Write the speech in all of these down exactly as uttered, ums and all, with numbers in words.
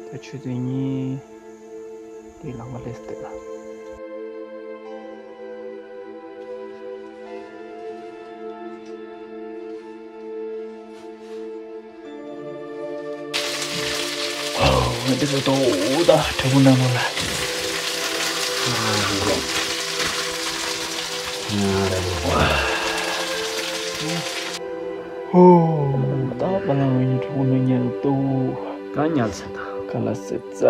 ཆུ་ཚོད་གཉིས་དེའི་ལམ་ཁ་སླེབས་བསྡད་ལ། འདི་ཚོ་དོ་ད་དྲ་འབུ་ནང་ལ། ཧོ། ད་པ་ལང་བའི་ནི་གྲོགས་ནི་ཉལ་ཏོ། ད་ཉལ་ཚེ་ད། ག་ལ་སེ་ཙ།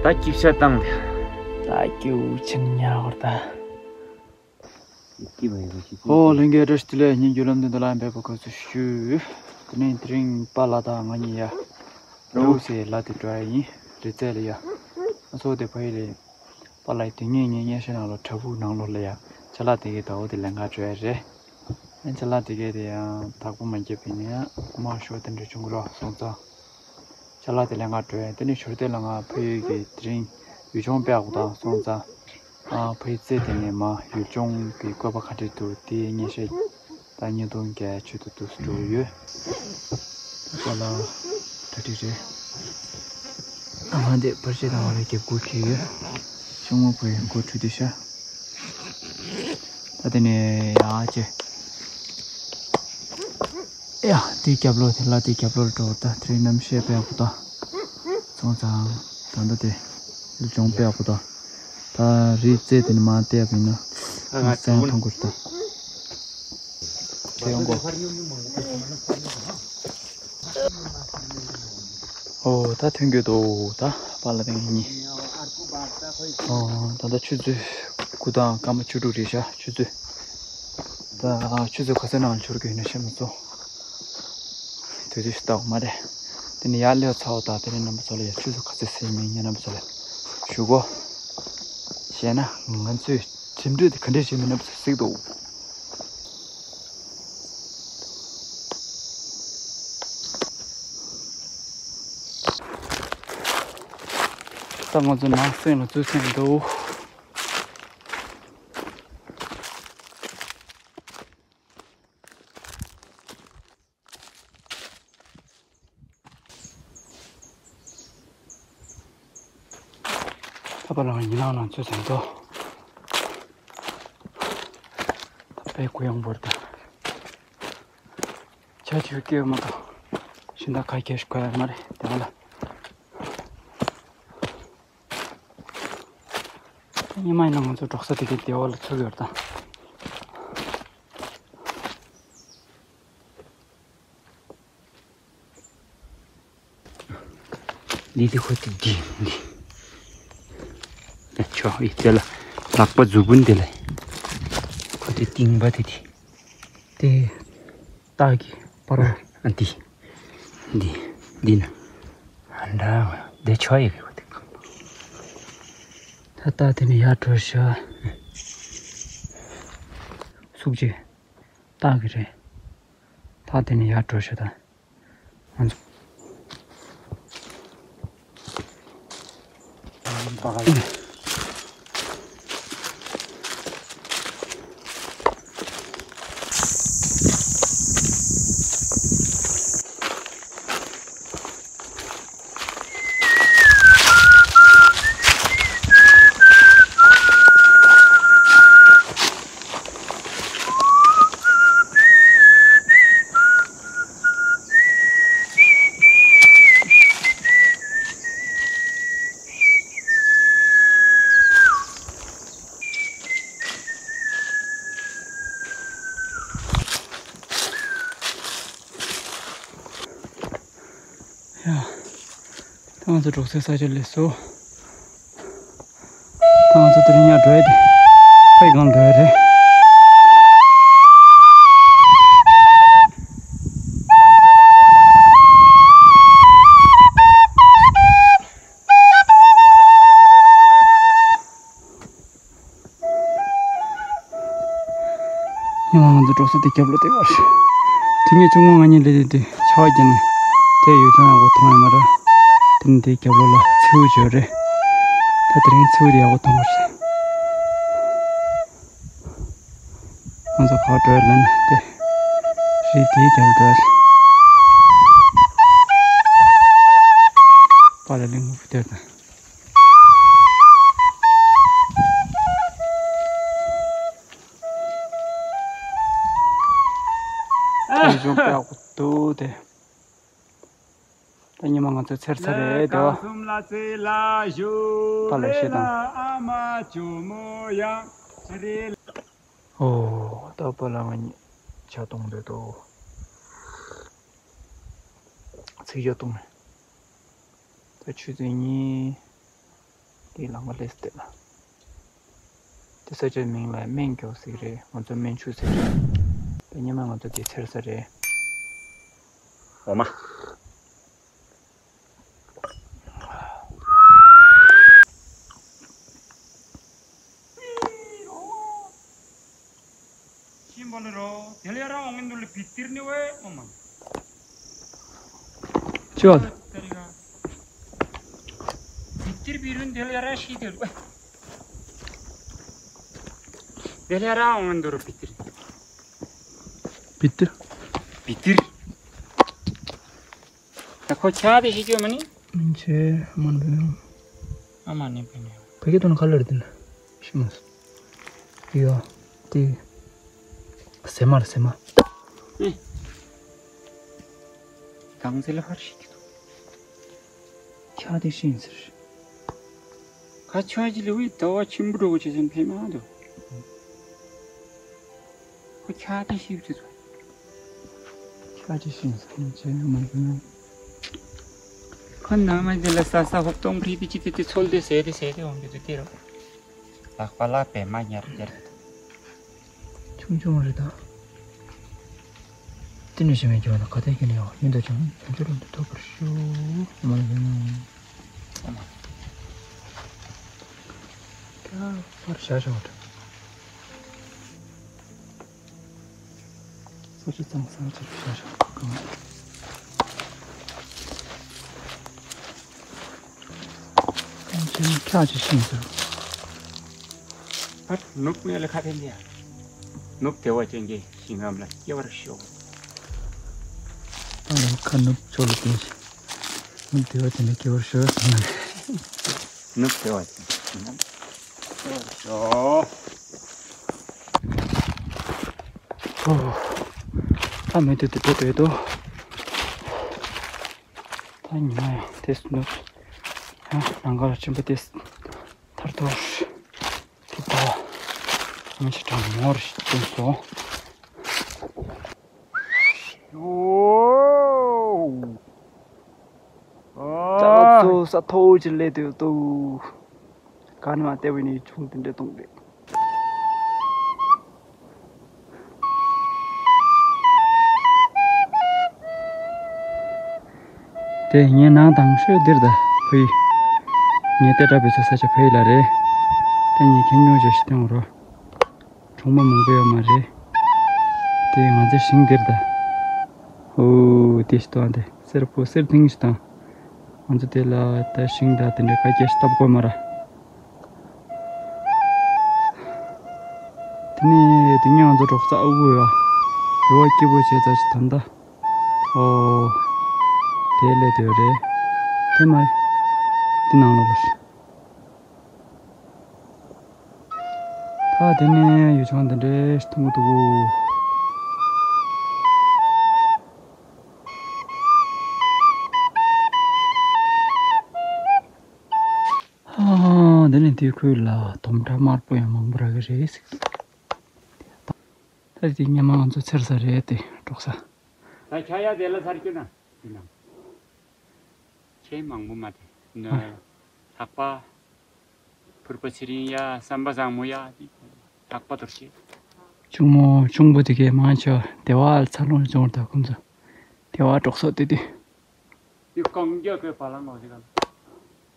ད་སྐྱིད་ཤ་བཏང་དེ། ད་སྐྱིད་ཆེན་ཉལ་བར་ད། སྐྱིད་པ་ཡོད་ཤི། ཧོ་ལྷན་རྒྱས་བཀྲ་ཤིས་བདེ་ལེགས། སྙན་རྒྱུད་ལམ་སྟོན་དུ་ལ་འབད་པ་གོ་ཚུལ་ཞུ། དེ་ནས་དེ་རིང་པཱ་ལགས་དང་ང་གཉིས་ཡ། རོ་སེ་ལ་དེ་འགྲོ་ཡ་ཡིན། རི་རྩེ་ལ་ཡ། ང་ཚོ་དེ་ཕ་ཡུལ་ལ། པཱ་ལགས་དེ་ངས་ངའི་སྙན་ཞུ་ནང་ལ་བྲག་ཕུག་ནང་ལོགས་ལ་ཡ། ཅ་ལག་དེ་གའི་ཟླ་བོ་དེ་ལེན་ག་འགྲོ་ཡ་རེད། ཨ་ཅ་ལག་དེ་གའི་དེ་ཡང་དག་པོ་མ་བརྒྱབ་པ་ཡིན་ན་ཡང་མ་ཤོར་དེ་འདྲ་བྱུང་གི་རོགས་སོང་ཙང་། ཅ་ལག་དེ་ལེན་ག་འགྲོ་ཡ། དེ་ནས་ཞོར་དེ་ལ་ང་ཕ་ཡུལ་གྱི་དེ་རིང་ཡུལ་ལྗོངས་དཔེ་ཡག་པོ་དང་སོང་ཙང་། ཨ་ཕ་ཡུལ་རྩེ་དེ་ནས་མ་ཡུལ་ལྗོངས་ཀྱི་བཀོད་པ་ག་འདྲ་འདུག་དེའི་སྙན་ཞུ། ད་བརྙན་ཐུང་རྒྱག་ཆེད་དུ་འདུག་སེ་འགྲོ་གི་ཡོད། ད་ལྟ་གྲ་སྒྲིག་རེད། ཨ་མ་འདི་པར་ཆས་དང་བ་རེ་རྒྱབ་སྐུར་འཁྱེར་ཡོད། ཤོག་ངོས་པོ་ཡང་སྒོ་འཁྲུད་དེ་ཤ། ད་དེ་ནས་ཡ་ཅེ། ཡ་དེའི་རྒྱབ་ལོགས་དེ་ལ་དེའི་རྒྱབ་ལོགས་ལ་འགྲོ་བ་ད་དེ་རིང་གནམ་གཤིས་དཔེ་ཡག་པོ་ད། སོང་ཙང་ད་ལྟ་དེ་ལྗོངས་དཔེ་ཡག་པོ་ད། ད་རི་རྩེ་དེ་ནས་མར་བལྟས་པ་ཡིན་ན་ང་ཚང་མཐོང་གི་རེད་ད། དེ་ཡོང་གོ། ཨོ་ད་ཐོན་གྱི་འདུག་ད་པཱ་ལགས་དང་ངེད་གཉིས། ཨོ་ད་ལྟ་ཆུ་ཚོད་དགུ་དང་སྐར་མ་བཅུ་དྲུག་རེད་ཤག་ཆུ་ཚོད། ད་ཆུ་ཚོད་ག་ཚོད་ནང་འབྱོར་གྱི་ཡོད་ན་ཤེས་མ་སོང་། དུས་ཚོད་ཞིག་བལྟ་དགོས་མ་རེད། དེ་ནས་ཡར་སླེབས་ཚར་བ་དང་དེ་ནས་རྣམ་པ་ཚོ་ལ་ཡ་ཆུ་ཚོད་ག་ཚོད་ཟིན་མིན་ངས་རྣམ་པ་ཚོ་ལ་ཞུ་གོ། བྱས་ན་ང་ཚོས་འགྲིམ་འགྲུལ་དེ་ག་འདྲས་བྱས་མིན་རྣམ་པ་ཚོས་གཟིགས་འདུག་ད་ང་ཚོ་ནང་སེམས་ལ་འཛུལ་སེམས་འདུག་ད་པཱ་ལགས་ཉི་ནང་ལ་ཚོད་ཚན་ཏོ། ད་དཔེ་གུ་ཡངས་པོར་ད། ཆ་ཆུ་སྐྱེལ་མ་གཏོགས། ཤིང་རྟ་ཁ་ཁྱེར་ཤི་གོ་ཡ་མ་རེད་དེ་བ་ལ། ཉི་མ་ཡིན་ན་ང་ཚོ་འབྲོག་ས་དེ་གའི་སྡེ་བ་ལ་ཚུགས་ཡོད་ད། འདི་དེ་ཁོ་དེ་འདི་འདི། ད་ཆོག་ཡི་དེ་ལ་ལག་པ་མཛུབ་བུན་དེ་ལ། ཁོ་དེ་རྟིང་པ་དེ་དེ། དེ་སྟག་གི་པར་བ། ཨ་འདི་འདི་འདི་ན་ཨ་འདྲ་དེ་ཆོག་ཡི་ཁོ་དེ། ད་སྟག་དེ་ནས་ཡར་འགྲོ་ཤག་སུག་ཅིག་སྟག་གི་རེད། ད་དེ་ནས་ཡར་འགྲོ་ཤག་ད། ང་ཚོ། ཡ། ད་ང་ཚོ་འབྲོག་སའི་ས་ཆ་སླེབས་སོང་། ད་ང་ཚོ་དེ་རིང་ཡར་འགྲོ་ཡ་དེ། ཕ་ཡི་སྒང་འགྲོ་ཡ་རེད། ཉི་མ་ང་ཚོ་འགྲོ་ས་དེ་རྒྱབ་ལོགས་དེ་བར། དེ་ངས་ཆུང་མ་ང་གཉིས་སླེབས་དུས་དེ་ཆར་པ་བརྒྱབ་ནས་དེ་ཡུལ་ལྗོངས་ཡག་པོ་མཐོང་ཡོད་མ་རེད། དེ་ནས་དེའི་རྒྱབ་ལོགས་ལ་མཚེའུ་ཅིག་ཡོད་རེད། ད་དེ་རིང་མཚེའུ་དེ་ཡག་པོ་མཐོང་གི་རེད། ང་ཚོ་ག་པར་འགྲོ་ཡ་ལབ་ན་དེ་རི་དེའི་རྒྱབ་འགྲོ་ཡ་རེད། པ་ལ་ལིང་བུ་དེར་དང་། ཨ་ཅུང་ཡག་པོ་འདུག་དེ། ད་ཉི་མ་ང་ཚོ་ཚེར་ཚ་རེད་དོ། པ་ལ་ཤེས་དང་། ཨོ། ད་པ་ལ་ང་གཉིས་ཇ་བཏུང་འདོད་དོ། ཚིག་ཇ་བཏུང་། ད་ཆུ་ཚོད་གཉིས། དེའི་ལམ་ཁ་ལས་བལྟས་ན། དེ་ས་ཆའི་མིང་ལ་སྨན་སྐྱོག་ཟེར་གྱི་རེད། ང་ཚོ་སྨན་ཆུ་ཟེར་གྱི་རེད། ད་སྔོན་མ་ང་ཚོ་དེ་ཚེར་ས་རེད། འོ་མ། ཤིང་བོ་ལ་རོ། དེ་ལ་ཡ་རང་འོང་གི་འདུག་ལ་བི་ཏིར་ནི་ཝེ་འོ་མ། ཅོ། བི་ཏིར་བི་རུན་དེ་ལ་ཡ་རང་ཤི་དེ་ལ་ཝེ། དེ་ལ་ཡ་རང་འོང་གི་འདུག་རོ་བི་ཏིར། བི་ཏིར། བི་ཏིར། ད་ཁོ་ཆ་དེ་ཤི་ཅོ་མ་ནི། མིན་ཆེ་མོན་བེ་ནོ། ཨ་མ་ནི་བེ་ནོ། ཕ་གི་དོན་ཁ་ལར་དེ་ན། ཤི་མ་སོང་། ཡོ། ཏི། སེ་མར་སེ་མ། ཨེ། གང་ཟེར་ལ་ཧར་ཤི་ཀི་དོ། ཁྱ་དེ་ཤིན་ཟེར། ཁ་ཆ་ཅི་ལི་ཝི་ད་བ་ཆིམ་བུ་འགྲོ་གི་ཆེ་སེམས་ཕེ་མ་དོ། ཁོ་ཁྱ་དེ་ཤི་བྲི་དོ། ཁྱ་ཅི་ཤིན་ཟེར་ཁོ་ཆེ་མ་གི་ན། ཁོ་ན་མ་ཅི་ལ་ས་ས་ཧོབ་ཏོང་བྲི་དེ་ཅི་དེ་དེ་ཚོལ་དེ་ཟེར་དེ་ཟེར་དེ་འོང་གི་དེ་དེ་རོ། ལག་པ་ལ་པད་མ་ཉར་ཉར་གི་དོ། ཆུང་ཆུང་རེད་ད། དེ་ནས་ཞི་མི་སྐྱོ་ན་ག་དེ་ཁྱེད་ནས་ཡོང་ཡིན་དུ་ཀྱང་བྱང་ཆུབ་ལམ་དུ་ཐོབ་པར་ཤོག་མ་ཡིན། ཨ་མ། ཀྱ་པར་བྱ་བྱ་བ། སོ་སོ་གཙང་གཙང་ཅིག་བྱ་བྱ་གང་། གང་ཅི་ཁྱག་ཅིག་ཤིང་ཟེར། ཨ། ནུབ་ངོས་ལ་ཁ་ཕན་ཡ། ནུབ་བདེ་བ་ཅན་གྱི་ཞིང་ཁམས་ལ་སྐྱེ་བར་ཤོག་ཨ་ནི་ཁ་ནུབ་ཕྱོགས་ལ་བསྟན་ཞིང་། ནུབ་བདེ་བ་ཅན་ལ་སྐྱེ་བར་ཤོག་ཟེར་ན། ནུབ་བདེ་བ་ཅན་གྱི་ཞིང་ཁམས་ལ་སྐྱེ་བར་ཤོག་ཨོ། ད་མེད་དུ་དེ་འགྲོ་འདོད་དོ། ད་ཉི་མ་ཡང་དེ་སུ་ནུབ། ཡང་ནང་ཁར་ཕྱིན་པ་དེ་ཐར་ཐོར། དེ་ད་ང་ཞིག་གྲང་མོར་ཞིག་བཏོན་སོང་། ཨོ། ཨ། ཙག་ཙོག་ས་མཐོ་བོ་ཅིག་སླེབས་དུས་ཏོ། ག་ནས་མ་བལྟས་པ་ནས་ཆུང་དེ་འདྲ་གཏོང་དེ། དེ་ངའི་ནང་དང་ཤོས་འདིར་ད་ཕ་ཡུལ། ངའི་ལྟེ་བྲག་བེད་སོ་ས་ཆ་ཕ་ཡུལ་ལ་རེད། དེ་ངས་ཁྱེད་ཉོ་བྱ་ཞིག་གཏོང་རོགས། གྲོང་མ་མང་པོ་ཡོད་མ་རེད། དེ་ང་ཚོའི་ཞིང་འདིར་ད། ཨོ་དེ་ཞིག་ཏོ་ཨ་འདི་སེར་པོ་སེར་ཐིང་ཞིག་དང་། ང་ཚོ་དེ་ལ་ད་ཤིང་ད་དེ་འདྲའི་ཁ་སྐྱེ་ཞིག་བཏབ་དགོས་མ་ར། དེ་ནས་དེ་ཉིན་ང་ཚོ་འབྲོག་ས་ཨ་ཁུ་ཡོད། རེ་བ་སྐྱིད་པོ་བྱས་ཙང་ཞིག་ད་ལྟ། ཨོ། དེ་ལས་དེ་རེད། དེ་མ་རེད། དེ་ནང་ལོགས་ལ། ད་དེ་ནས་ཡུལ་ལྗོངས་འདི་འདྲའི་མཐོང་གི་འདུག་གོ། ཨ། འདི་ནས་དེའི་ཁུལ་ལ་དོམ་ཁྲ་དམར་པོ་ཡང་མང་པོ་རག་གི་རེད་ཟེར་གི་འདུག་ད་དེ་སྔོན་མ་ང་ཚོ་འཚེར་ས་རེད་དེ་འབྲོག་ས། ད་ཁྱ་ཡ་དེ་ལ་ཚར་གྱི་ན་དེ་ན། ཁྱེད་མང་པོ་མ་དེ་ནོ། ལྷག་པ། ཕུར་པ་ཚེ་རིང་ཡ། བསམ་པ་བཟང་མོ་ཡ། ལྷག་པ་དོར་ཆེ། གཅུང་མོ་གཅུང་པོ་དེ་གས་མང་ཆེ་བ་སྡེ་བ་འཚར་ལོངས་བྱུང་བ་དང་ཁོང་ཚོ་སྡེ་བ་འབྲོག་ས་དེ་དུས། དེ་རྐང་རྒྱག་གི་བ་ལང་ངོ་ཞིག་ག་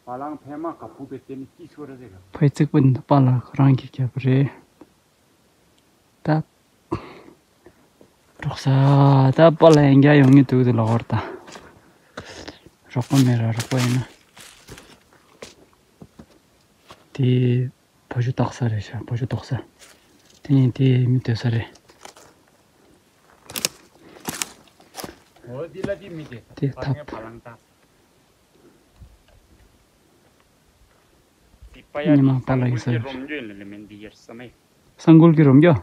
བ་ལང་ཕན་མ་ག་བུ་བེ་དེ་ནི་ཅི་ཚོ་ར་ཟེར་ག་ཕའི་རྩིག་པ་འདི་པ་ལ་རང་གིས་བརྒྱབ་པ་རེད། ད། འབྲོག་ས། ད་པ་ལ་ཡང་རྒྱ་ཡོང་ངེས་འདུག་དེ་ལ་བར་ད། རོགས་པ་མེད་ར་རོགས་པ་ཡིན་ན། དེ། བ་ཤུ་བཏགས་ས་རེད་ཤག་བ་ཤུ་བཏོག་ས། དེ་ནས་དེ་མི་སྡོད་ས་རེད། འོ་འདི་ལ་དེ་མི་སྡོད་ས། དེ་ཕར་ངའི་ཐབ། བ་ལང་ད། པ་ཡ་ཉི་མ་པ་ལ་ཡི་ས་ཡོད། རོམ་འགྱོད་ལ་མིན་འདི་ཡར་ས་མེད། ས་འགུལ་གྱི་རོམ་རྒྱ།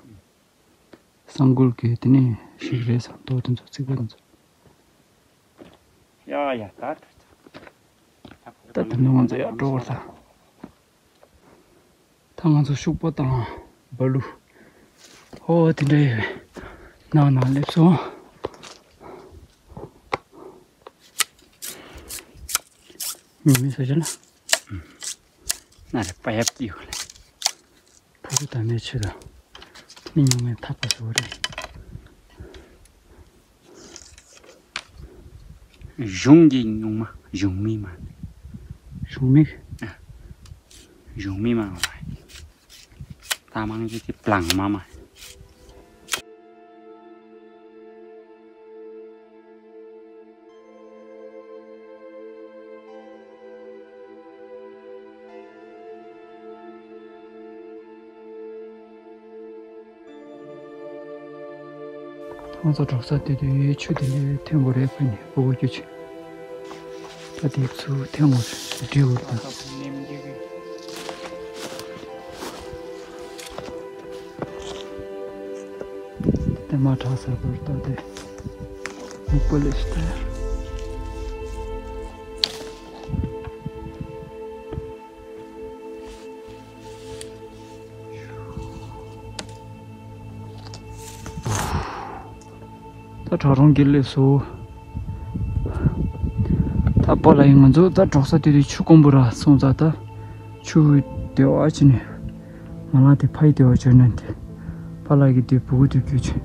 ས་འགུལ་གྱི་དེ་ནས་ཞིག་རེད་ས་མདོ་དེ་ཚོ་ཚིག་པ་དེ་ཚོ། ཡ་ཡ་ད་ད་ད་ད་ནི་ང་ཚོ་ཡར་འགྲོ་བར་ད། ད་ང་ཚོ་ཤུག་པ་དང་བ་ལུ། ཧོ་དེ་འདྲ་ཡོད། ནང་ན་སླེབས་སོང་། ཉི་མའི་ས་ཆ་ལ། ན་རེ་པ་ཡབ་ཀྱི་ཡོད་ལེ། ཕུ་གུ་དང་མའི་ཆུ་དང་། ནི་ཉུང་མའི་ཐག་པ་བཟོ་རེད། གཞུང་གི་ཉུང་མ་གཞུང་མི་མ། གཞུང་མི། གཞུང་མི་མ་མ། ད་མང་གི་དེ་པླང་མ་མ། ང་ཚོ་འགྲོ་ས་དེ་དུས་ཆུ་དེ་འདྲའི་ཐོན་དགོས་རེད་ཕ་ནི་སྤུ་གུ་རྒྱུ་ཆུ། ད་དེ་ཚུར་ཐོན་དགོས་རེད་འདྲི་འོ་དང་། དེ་མ་དྲག་ཟེར་བར་ལྟ་སྟེ། སྨུག་པ་ལས་ཤི་ཐལ། ད་གྲ་རོང་གི་ལས་སོ། ད་པ་ལ་ཡིན་ང་ཚོ་ད་གྲོགས་ས་དེ་དུས་ཆུ་དཀོན་པོ་ར་སོང་ཙང་ད་ཆུ་དེ་བ་ཅི་ནས། ང་ལ་དེ་ཕ་ཡི་དེ་བ་བྱོན་ནས་དེ། ཕ་ལ་གི་དེ་བུ་གུ་དེ་རྒྱུ་ཆེ།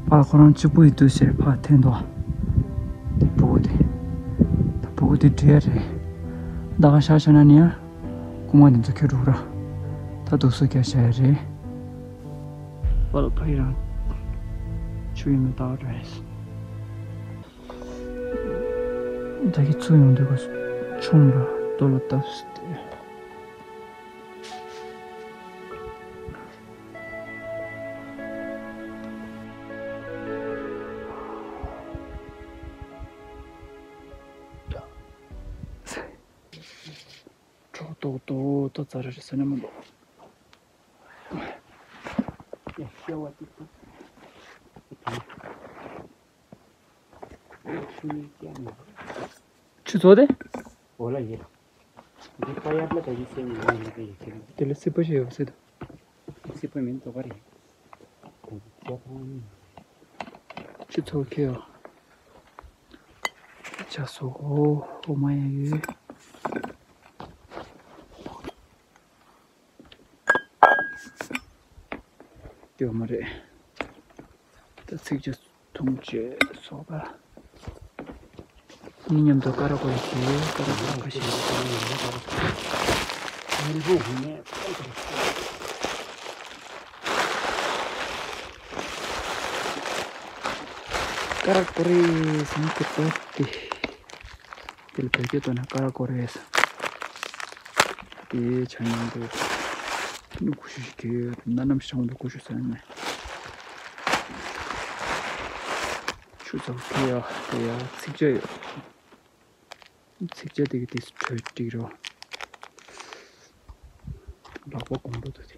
ཕ་ཁོ་རང་གཅིག་པུ་ཡི་དུས་ཟེར་ཕ་འཐེན་དོ། དེ་བུ་གུ་དེ། ད་བུ་གུ་དེ་འདྲེ་རེད། ད་ག་ཤ་ཤ་ན་ནི་ཡ། རྐུ་མ་དེ་ཚོ་ཁྱོད་འགྲོ་ར། ད་དུག་སོ་རྒྱ་ཤ་ཡ་རེད། ཕ་ལ་ཕ་ཡི་རང་། ཆུ་ཡི་མི་ལྟ་བ་རེད། ད་གི་ཚུར་ཡོང་དུས་ག་ཆུང་ར་རྡོ་ལ་བཏབ་སྟེ། གྲོགས་ཏོག་ཏོག་ཏོ་ཙ་ར་རེ་ས་ནས་མ་འདུག་ཡ་ཤེ་བ་ཏིག་ཏོ། ཆུ་ཚོད་དེ། འོ་ལ་ཡེ། འདི་པ་ཡབ་ལ་ད་ཡིན་སེ་ཡིན་ཡིན་ཡིན་ཡིན། དེ་ལ་སྲིད་པ་ཞིག་ཡོད་སྲིད་དོ། སྲིད་པ་མིན་དོ་ག་རེད། ཆུ་ཚོད་ཁེ་ཡོ། ཆ་སོ་ཧོ་ཧོ་མ་ཡ་ཡོད། ཡོད་མ་རེད། ད་ཚིག་ཆ་འཐུང་བྱས་སོ་པ། མི་མཉམ་དུ་ཀ་ར་ཀོ་རེ་བྱས་ཀ་ར་ཀོ་རེ་བྱས། ཀ་ར་ཀོ་རེ་ཟེར་ན་ཀི་ཏོ་ཏི། དེ་ལ་བོད་སྐད་ཐོག་ནས་ཀ་ར་ཀོ་རེ་ཟེར། དེའི་ཆ་མཉམ་དུ་ནུ་ཀུ་ཤུ་ཞིག་གི་ན་ནམ་ཤང་དུ་ཀུ་ཤུ་ཟེར་ནས། ཆུ་ཚོད་ཁེ་ཡ་དེ་ཡ་ཚིག་ཆ་ཡོད། ཚིག་ཆ་དེ་གི་དེ་སུ་བྲོས་ཏིག་རོ། ལག་པ་གོང་པོ་དུ་དེ།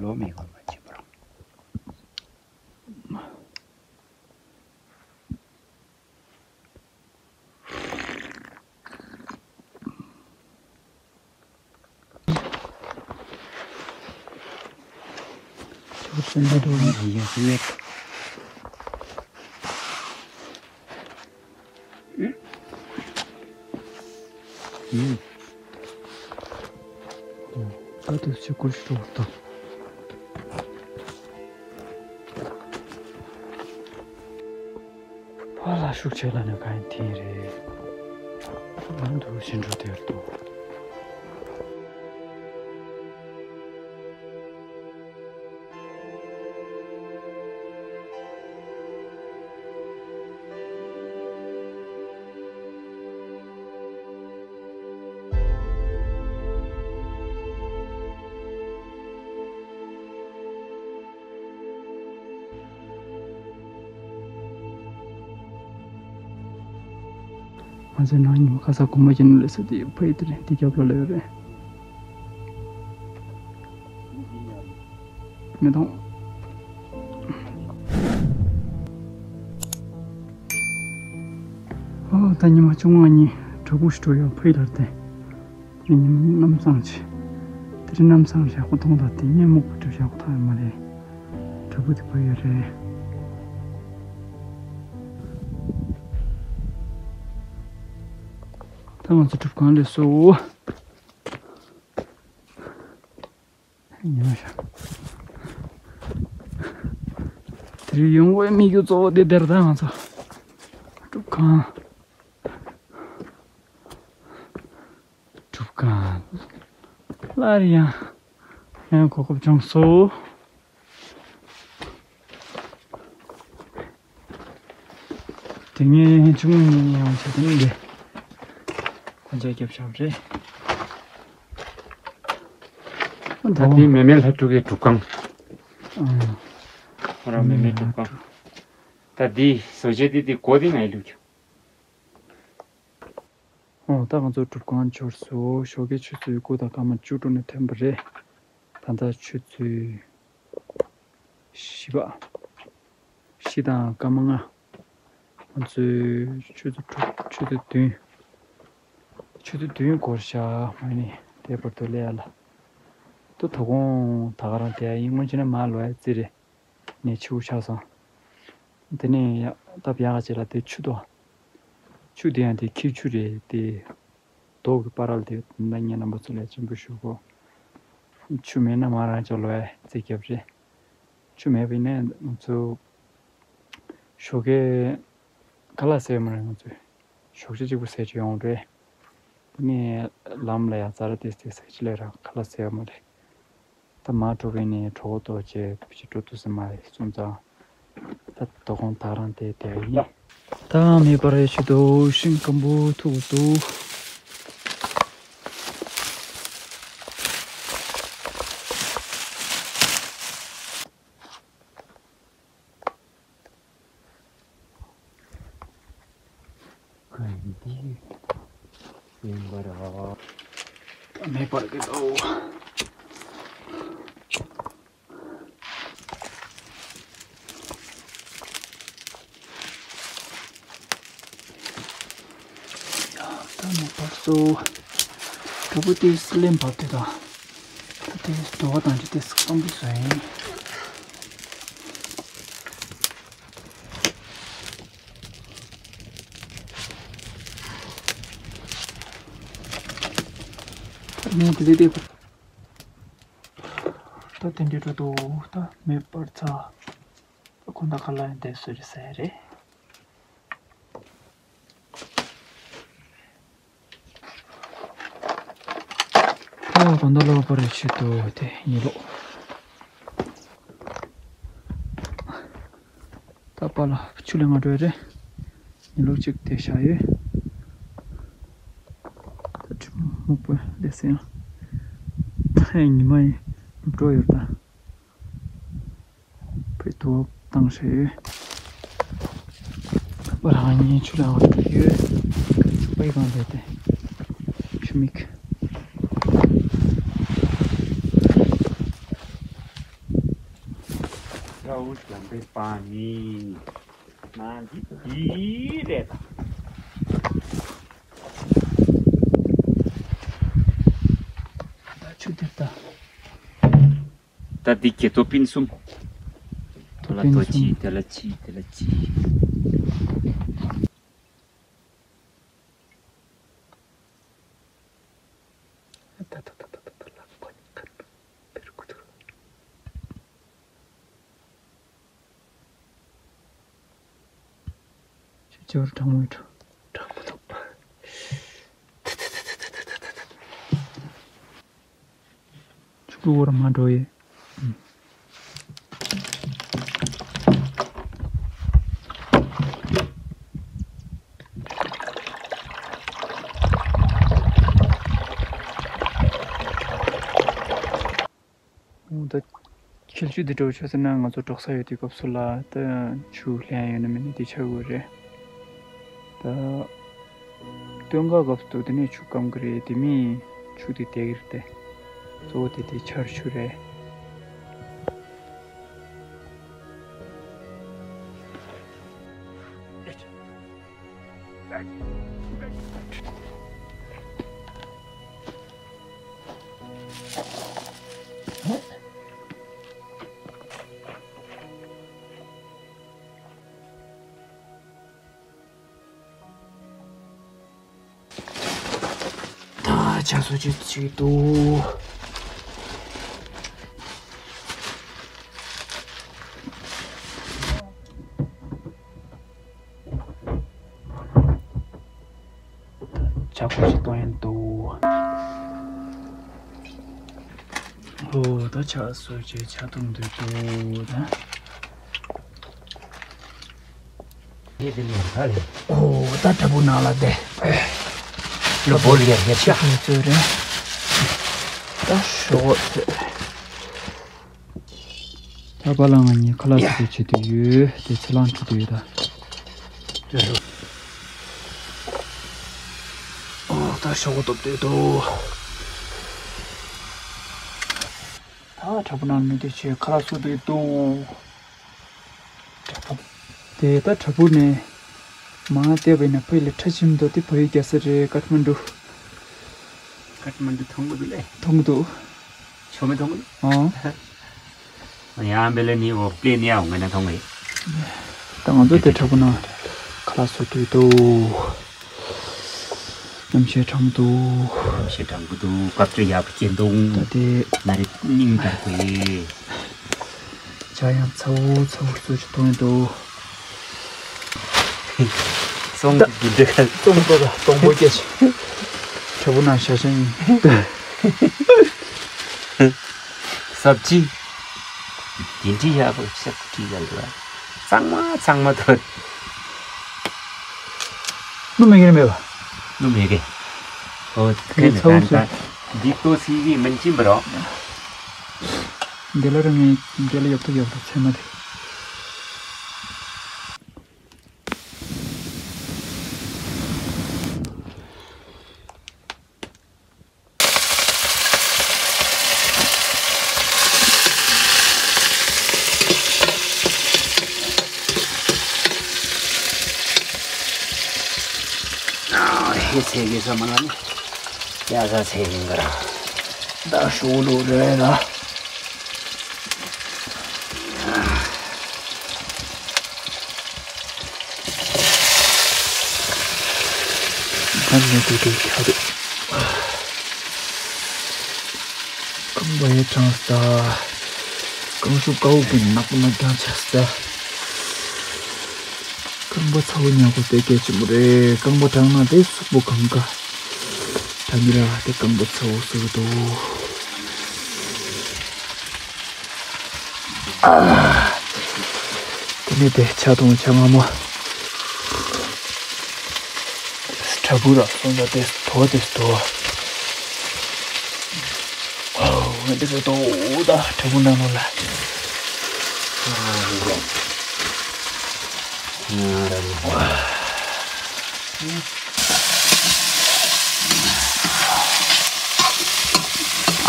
ལོ་མི་གོ་མ་ཆེ་བར། ད་དུ་ཆུ་ཀུར་ཤུ་ཏོག་ཏོ། ཕ་ལ་ཤུགས་ཆེ་ལ་ནི་ག་ཡིན་དེ་རེད། ང་འདུག་ཤིན་འགྲོ་དེར་འདུག་ང་ཚོའི་ནང་ཉི་མ་ཁ་སང་དགོང་མོ་ཅིག་ནང་ལས་ས་དེ་ཕ་ཡི་དེ་རེད། དེ་རྒྱབ་ལ་ལས་རེད། མི་མཐོང་། ཨོ་ད་ཉི་མ་བཅོ་ལྔ་ཉིན་དྲ་འབུ་ཞིག་འགྲོ་ཡོད་ཕ་ཡི་ལར་དེ། དེ་ཉི་མ་གནམ་སངས་ཆེ། དེ་རིང་གནམ་སངས་ཡག་པོ་མཐོང་དང་དེ་ཉིན་སྨུག་པོ་འགྲིབ་ཡག་པོ་ཐང་ཡོད་མ་རེད། དྲ་འབུ་དེ་ཕ་ཡི་རེད། ད་ང་ཚོ་སྒྲུབ་ཁང་ལས་སོ། ཉི་མ་ཤར། དེ་རིང་ཡོང་བའི་དམིགས་ཡུལ་གཙོ་བོ་དེ་དེར་ད་ང་ཚོ་སྒྲུབ་ཁང་། སྒྲུབ་ཁང་། སླར་ཡང་ཡང་གོ་སྐབས་བྱུང་སོང་། དེ་ངས་ཆུང་ངུ་ཡིན་ཡང་བྱས་དེ་ནི་འདི་གོན་ཆས་རྒྱབ་བཞག་རེད། ད་འདི་མེ་མེ་ལྷ་ཕྲུག་གི་སྒྲུབ་ཁང་། ཨང་། ཁོ་རང་མེ་མེ་སྒྲུབ་ཁང་། ད་འདི་བཟོ་བྱེད་འདི་འདི་སྒོ་འདི་ནས་བླུགས་རྒྱུ། ཨོ་ད་ང་ཚོ་སྒྲུབ་ཁང་འབྱོར་སོང་། ཞོགས་ཀའི་ཆུ་ཚོད་དགུ་དང་སྐར་མ་བཅུ་དྲུག་ནས་ཐོན་པ་རེད། ད་ལྟ་ཆུ་ཚོད་བཞི་པ། བཞི་དང་སྐར་མ་ལྔ། ང་ཚོས་ཆུ་ཚོད་དྲུག་ཆུ་ཚོད་བདུན། ཆུ་ཚོད་བདུན་འགོར་ཤག་མ་ནི་དེ་བར་དུ་སླེབས་ཡ་ལ། ད་དོ་དགོང་ད་ག་རང་དེ་ཡ་ཡིན་སྔོན་ཆད་ན་མ་ལོ་ཡ་རྩིས་རེད། ནས་ཆུ་བོ་ཆགས་སོང་། དེ་ནས་ཡ་སྟབས་ཡག་ག་ཅིག་ལ་དེ་ཆུ་དོ། ཆུ་དེ་ཡང་དེ་འཁྱིལ་ཆུ་རེད་དེ། རྡོ་གི་པ་རལ་དེ་ད་ངས་རྣམ་པ་ཚོ་ལ་སྤྱན་འབུལ་ཞུ་གོ། ཆུ་མེད་ན་མ་རང་ཅོ་ལོ་ཡ་རྩིས་རྒྱབ་རེད། ཆུ་མེད་པ་ཡིན་ན་ང་ཚོ་ཞོགས་ཀའི་ཁ་ལག་ཟས་མ་རེད། ང་ཚོས་ཞོགས་ཇ་གཅིག་པུ་ཟས་ཅིག་ཡོང་རེད། དེ་ནས་ལམ་ལ་ཡ་ཛ་ར་ཏེས་ཏེས་ཟས་ཅིག་ལས་ར་ཁ་ལག་ཟས་མ་རེད། ད་མ་འགྲོ་བའི་ནས་གྲོགས་པོ་ཏོ་བཅས་བུ་ཅིག་འགྲོ་ཐུབ་ས་མ་རེད་སོང་ཙང་། ད་དོ་དགོང་ད་རང་དེ་དེ་ཡིན། ད་མེ་འབར་རེ་ཆུ་དོ་ཤིང་སྐམ་པོ་ཐུག་འདུག་འདི་ཡིན་པ་ར། མེ་འབར་གི་འདུག་ཡ། ད་མེ་འབར་སོང་། དྲ་འབུ་དེ་སི་ལེན་བབས་དེ་དང་། ད་དེ་དུ་བ་དང་ཅི་དེ་སི་སྐམ་པོ་བཟོས་ཡིན། ད་ངས་དེ་དེ་དེ་ད་དེ་འདྲའི་འགྲོ་འདུག་ད་མེ་འབར་ཚར། ད་ཁོང་ད་ག་ལ་ཡང་བསྡད་སྲོལ་རེད་ཟེར་རེད། ཨོ་དགོང་དག་ལོག་པ་རེད་ཆེད་དུ་དེ་ཉི་ལོག་ད་པ་ལ་ཆུ་ལེན་ག་འགྲོ་ཡ་རེད། ཉི་ལོག་གཅིག་དེ་བཞག་ཡོད། ད་ཁྲིམས་སྨུག་པོ་ལས་སེང་ད་ཉི་མ་ཡིན་འགྲོ་ཡོད་ད། བོད་དུ་བཏང་ཤེས་ཡོད། པ་རང་ཉིད་ཆུ་ལ་འོ་ཡོད། པའི་གང་བྱས་ཏེ། ཆུ་མིག་རའུ་ཞོན་པའི་པ་ནི། ན་འདི་འདི་རེད་ད། ད་ཆུ་དེ་ད། ད་འདི་གི་ཏོ་པིན་གསུམ། ཏོ་པིན་གསུམ། ལ་ཏོ་ཅི་དེ་ལ་ཅི་དེ་ལ་ཅི། ད་ད་ད་ད་ད་ལག་པ་ཉིད་ཁར་བེར་ཀུ་ཐུ། ཅོར་དྲང་མོ་དྲང་མོ་ཐོབ། ཆུ་ཀུ་བོར་མ་འགྲོ་ཡི། ད་འཁྱིལ་ཆུ་འདི་འདྲ་བོ་ཆགས་ཟེར་ན་ང་ཚོ་འབྲོག་ས་ཡོད་དུས་སྐབས་སུ་ལ་ད་ཆུ་ལེན་ཡོད་ན་མེད་ན་འདི་ཆགས་དགོས་རེད། ད་ སྟོན་ཁ་སྐབས་སུ་དེ་ནས་ཆུ་སྐམ་གི་རེད། དེ་མིན་ཆུ་དེ་དེ་གི་རེད་དེ། གཙོ་བོ་དེ་དེ་ཆར་ཆུ་རེད། ད་ཇ་བཟོ་བྱེད་ཅིག་འདུག་ཇ་ཁོ་ཞིག་གཏོང་ཡིན་འདུག་ཨོ་ད་ཇ་བཟོ་བྱེད་ཇ་གཏོང་འདོད་འདུག་ད། འདི་འདི་ནས་ཧ་ལས། ཨོ་ད་དྲ་འབུ་ནང་ལ་བསྡད། ལོ་བོ་ལ་ཡར་ཡར་ཆག་ཆག་ནས་ཚོད་རེད། ད་ཞོག་ཚོད། ད་པ་ལ་ང་གཉིས་ཁ་ལག་བཟོ་བྱེད་དུ་ཡོད་དེ་ཚེ་ལང་ཁྲིད་དུ་ཡོད་ད། ཨོ་ད་ཞོག་སྟོབས་དུས་དོ། ད་དྲ་འབུ་ནང་མི་དེ་ཆོས་ཁ་ལག་བཟོ་དུས་དོ། དྲ་འབུ། དེ་ད་དྲ་འབུ་ནས་མ་བལྟས་པ་ཡིན་ན་ཕ་ཡུལ་ལ་ཁྲ་ཆེན་པོ་དེ་ཕ་ཡུལ་རྒྱལ་ས་རེད། ཀ་ཐ་མན་གྲུ། ཀ་ཐ་མན་གྲུ་མཐོང་གི་འདུག་ལེ། མཐོང་གི་འདུག་ཆོ་མེ་མཐོང་གི་འདུག་ཨང་། ཡང་བེ་ལེ་ནི་འོ་པླེ་ནི་ཡང་ངོ་ན་མཐོང་གི་ད་ང་ཚོ་དེ་དྲ་འབུ་ནང་ཁ་ལག་བཟོ་དུས་དོ། གནམ་གཤིས་གྲང་འདུག་གནམ་གཤིས་གྲང་གི་འདུག་སྐབས་བཅུ་ཡག་པོ་སྐྱེ་འདུག་ད་དེ་ན་རེ་སྙིང་དར་གི་ཇ་ཡང་ཚ་བོ་ཚ་བོ་བཟོ་ཅིག་གཏོང་ཡི་འདུག་སོང་ད་གི་འདྲ་ཁ་སྟོང་པོ་ད་སྟོང་པོ་སྐྱེ་ཅིག་དྲ་འབུ་ནང་ཤ་ཞེན་ཡིན། སབ་ཅི། དེ་འདྲའི་ཡག་པོ་ཤག་ཁྲིད་ཡ་ལ། གཙང་མ་གཙང་མ་ཐོད། ནུ་མེ་གེ་མེད་པ། ནུ་མེ་གེ། ཨོ་ཁེ་ནི་ཚ་བོ་ཏན་ཏན་འདི་ཏོ་སི་གི་མན་ཅིན་པ་རོ། འདི་ལ་རང་ངས་འདི་ལ་ཡོབ་ཏོ་ཡོབ་ཏོ་ཚེ་མ་དེ། ཨ་ཧེ་ཚེ་གི་ས་མ་ན་ནི་ཡ་ས་ཚེ་གི་ག་ར་ད་ཤོ་ལོ་རེ་ལ། ད་ནི་དེ་དེ་ཁྱག་རེད། རྐང་པ་ཡང་གྲང་ས། རྐང་ཤུ་དཀར་པོ་གི་ནག་པོ་ནག་རྐྱང་ཆགས་ས། རྐང་པ་ཚ་བོ་ཉག་པོ་དེ་གལ་ཆེན་པོ་རེད། རྐང་པ་གྲང་ན་དེ་གཟུགས་པོ་གང་ག་ད་ནི་ར་དེ་རྐང་པ་ཚ་བོ་བཟོ་གི་འདུག་ཨ། དེ་ནས་དེ་ཆ་དང་ཆ་མ་མ། དྲ་འབུ་ར་སོང་ཙང་དེ་དོ་དེ་དོ། ཨོ་འདི་ཚོ་དོ་ད་དྲ་འབུ་ནང་ལོགས་ལ།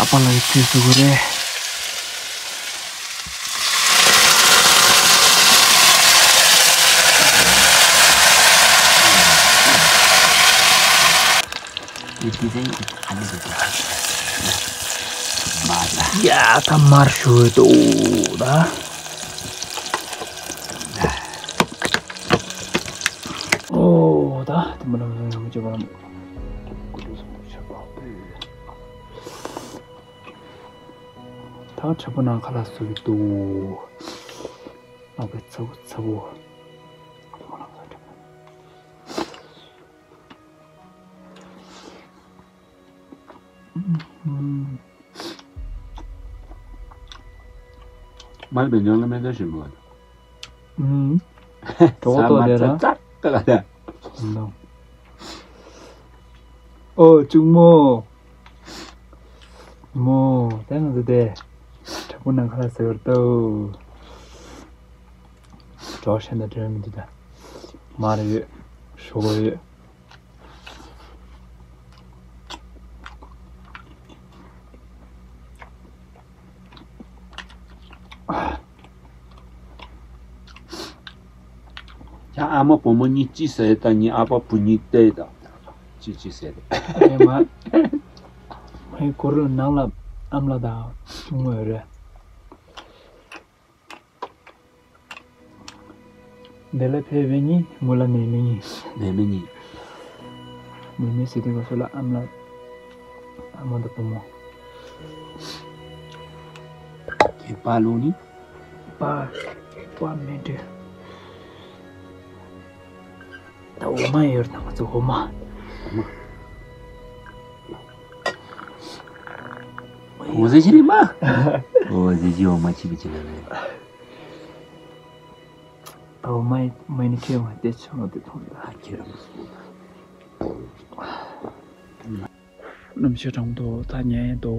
ཨ་པ་ལ་ཡི་ཚུལ་བཟོ་གི་རེད། ཡ་ད་མར་ཞུ་འདུག་ད། ཨོ་ད་དེ་མ་ལ་མ་ལ་མ་ལ་མ་ལ། ད་དྲ་འབུ་ནང་ཁ་ལག་བཟོ་གི་འདུག་ནང་པའི་ཚ་བོ་ཚ་བོ། མལ་པའི་ཉང་ལ་མེ་ཏོག་ཞིམ་པོ། ཨུམ། གྲོགས་ཏོ་དེ་ལ། ཨོ་གཅུང་མོ། མོ་ད་ང་ཚོ་དེ་དྲ་འབུ་ནང་ཁ་ལག་ཟེར་བར་ལྟོས། གྲོགས་ཤན་དང་འབྲེལ་མི་འདུག་ད། མར་ཡོད། ཞོག་ཡོད། ཡ། ཨ་མ་བུ་མོ་གཉིས་ཅི་ཟེར་ད་ཉི་ཨ་ཕ་བུ་གཉིས་བལྟས་ད་ཅི་ཅི་ཟེར་ད། ཨེ་མ། ཧེ་གུ་རུ་ནང་ལ་ཨམ་ལ་དང་ཆུང་མོ་ཡོད་རེད། འདི་ལ་ཕེབས་པའི་ཉིན་མོ་ལ་མེ་མེ་ཉིན། མེ་མེ་ཉིན། མེ་མེ་ཟེར་དུས་ག་སོ་ལ་ཨམ་ལ། ཨ་མ་དང་བུ་མོ། ཁྱེད་པ་ལུང་ནི། པ། པ་མེ་འདྲི། ད་འོ་མ་ཡོད་ན་ང་ཚོ་འོ་མ། འོ་མ། འོ་ཟེ་ཅི་རི་མ། འོ་ཟེ་ཅི་འོ་མ་ཆི་བི་ཅི་ལ་ལ། ད་འོ་མ་མ་ནི་ཁེ་མ་ཏེ་ཆུང་ཏེ་ཐོང་ད་ཁེ་ར་མ་སོང་། ནམ་ཞག་གྲང་དོ་ད་ཉལ་དོ་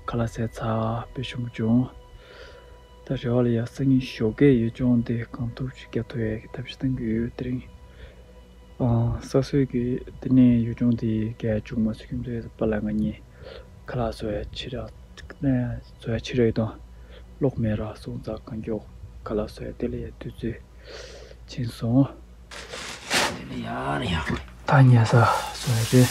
ཁ་ལ་ཟས་ཚ་པེ་ཤུམ་བྱུང་། ད་རེ་བ་ལ་ཡ་སང་ཉིན་ཞོགས་ཀས་ཡུལ་ལྗོངས་འདི་གང་ཐུབ་ཅིག་རྒྱབ་ཐུབ་ཡས་ཀྱི་ཐབས་ཤེས་གཏང་གི་ཡོད་དེ་རིང་། ཨ་ས་སྲོད་ཀྱི་དེ་ནས་ཡུལ་ལྗོངས་འདི་གས་བྱུང་མ་ཚུད་ཀྱི་འདུག་པ་ལ་ང་གཉིས་ཁ་ལག་བཟོ་ཡ་ཕྱི་ར་བཟོ་ཡ་ཕྱི་ར་ཡོད་དང་གློག་མེད་ར་སོང་ཙང་གང་མགྱོགས་ཁ་ལག་བཟོ་ཡ་དེ་ལ་ཡ་དུས་ཚོད་ཕྱིན་སོང་། དེ་ནས་ཡར་ཡར། ད་ཉལ་ས་སོང་ཡ་རེད།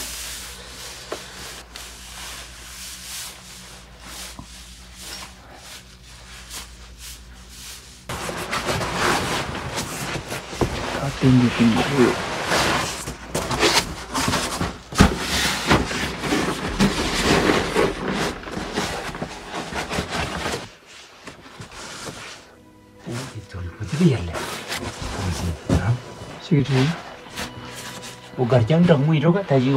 ད་ཏིང་གི་ཏིང་གི་རེད། ཤིག་རེད། འོ་གར་ཀྱང་འདྲ་མོ་ཡིན་རོ་ག་ད་ཅི་འོ་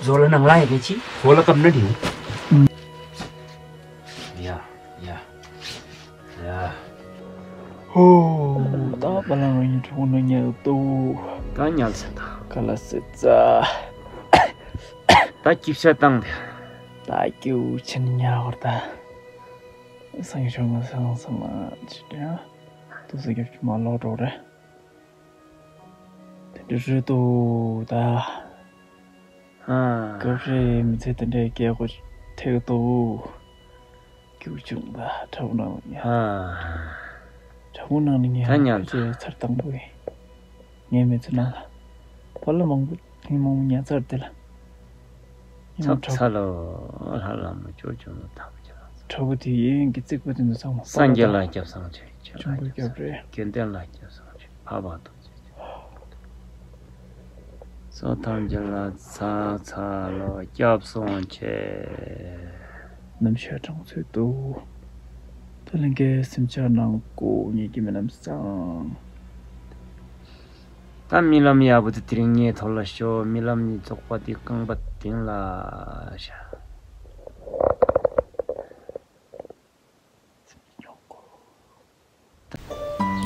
བཟོ་ལ་ནང་ལ་ཡ་གི་ཅི་འོ་ལ་ཀམ་ན་དེ་འོ། ཡ་ཡ་ཡ། ཧོ། ད་པ་ལ་ང་ཡིན་གྲོགས་ནང་ཉལ་ཏོ། ད་ཉལ་ཟེར་ད། ག་ལ་སེ་ཙ། ད་སྐྱིབ་ཤ་བཏང་དེ། ད་སྐྱིབ་ཆེན་ཉལ་བར་ད། སང་ཞོགས་ང་སང་སང་ཅི་དྲན། དུ་ས་རྒྱབ་ཀྱི་མ་ལོག་འགྲོ་རེད། དེ་འདྲ་རེད་འདུག་ད། ཨ། སྐབས་རེ་མི་ཚེ་དེ་འདྲའི་སྐྱེལ་སྒོ་ཐེག་འདུག་སྐྱིད་པོ་བྱུང་ད་ཁྲ་བོ་ནང་ལ་ཉལ། ཨ། ཁྲ་བོ་ནང་ལ་ཉལ། ད་ཉལ་ད། ཚེ་ཚར་དང་པོ་ཡིན། ངའི་མི་ཚེ་ནང་ལ། བ་ལ་མང་པོ་ངའི་མང་པོ་ཉལ་ཚར་དེ་ལ། ཚབ་ཚ་ལོ། ལྷ་ལ་མོ་ཅོ་ཅོ་ནོ་ཐམས་ཅད་ལ། ཁྲ་བོ་དེ་ཡིན་གྱི་རྩིག་པ་དེ་ཚོ་ཚང་མ་སངས་རྒྱས་ལ་སྐྱབས་སངས་རྒྱས་ཆོས་ལ་ཆུང་པོ་སྐྱབས་སྐྱབས་རེད། དགེ་འདུན་ལ་སྐྱབས་སངས་རྒྱས་འཕགས་པ་ཐམས་ཅད་སོ་ཐམས་ཅད་ལ་ཚ་ཚ་ལོ་སྐྱབས་སོང་ཆེ། ནམ་ཞག་གྲང་ཚོད་འདུག་ད་ལན་གའི་སེམས་ཆགས་ནང་སྐུ་ཉིད་ཀྱི་མི་ལམ་བཟང་། ད་རྨི་ལམ་ཡག་པོ་དེ་དེ་རིང་ངའི་ཐོག་ལ་ཤོག་རྨི་ལམ་གཉིས་རྫོགས་པ་དེ་རྐང་པ་དེང་ལ་བཞག་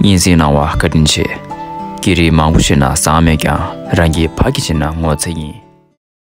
སྙན་སེང་གནང་བ་བཀའ་དྲིན་ཆེ། སྐད་རིགས་མང་པོ་ཤེས་ན་བཟང་མེད་ཀྱང་རང་གི་ཕ་གི་བྱས་ན་ངོ་ཚ་ཡིན།